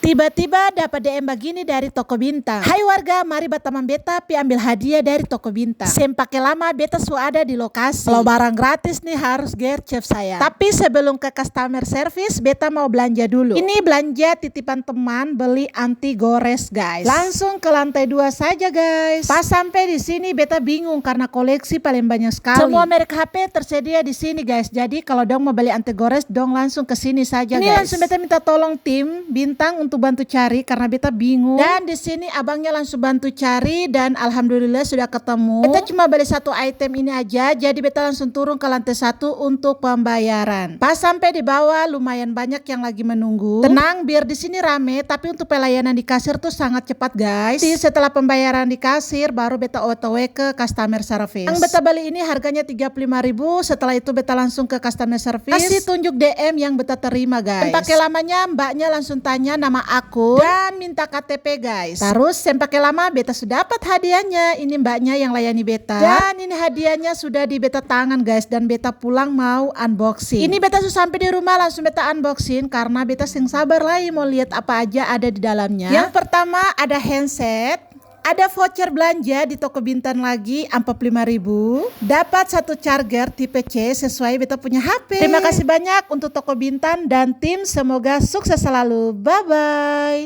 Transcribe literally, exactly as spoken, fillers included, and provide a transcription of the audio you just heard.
Tiba-tiba dapa D M bagini dari toko Bintang. "Hai warga, mari batamang beta pi ambil hadiah dari toko Bintang." Seng pake lama beta su ada di lokasi. Kalo barang gratis nih harus gercep sayang. Tapi sebelum ke customer service, beta mau belanja dulu. Ini belanja titipan teman beli anti gores, guys. Langsung ke lantai dua saja, guys. Pas sampe di sini beta bingung karna koleksi paling banyak skali. Semua merek H P tersedia di sini, guys. Jadi kalo dong mau beli anti gores, dong langsung ke sini saja, guys. Ini langsung beta minta tolong tim Bintang untuk bantu cari karna beta bingung. Dan di sini abangnya langsung bantu cari dan alhamdulillah sudah ketemu. Beta cuma beli satu item ini aja, jadi beta langsung turun ke lantai satu untuk pembayaran. Pas sampe di bawah, lumayan banyak yang lagi menunggu. Tenang, biar di sini rame, tapi untuk pelayanan di kasir tuh sangat cepat, guys. Jadi setelah pembayaran di kasir, baru beta O T W ke customer service. Yang beta beli ini harganya tiga puluh lima ribu, setelah itu beta langsung ke customer service. Kasih tunjuk D M yang beta terima, guys. Seng pake lamanya, mbaknya langsung tanya nama akun dan minta K T P, guys. Tarus, seng pake lama, beta su dapat hadiahnya. Ini mbaknya yang layani beta. Dan ini hadiahnya sudah di beta tangan, guys, dan beta pulang mau unboxing. Ini beta su sampe di rumah, langsung beta unboxing karna beta seng sabar lai mo liat apa aja ada di dalamnya. Yang pertama ada handset, ada voucher belanja di toko Bintang lagi, ampat puluh lima ribu. Dapat satu charger tipe C sesuai beta punya H P. Terima kasih banyak untuk toko Bintang dan tim, semoga sukses selalu. Bye bye.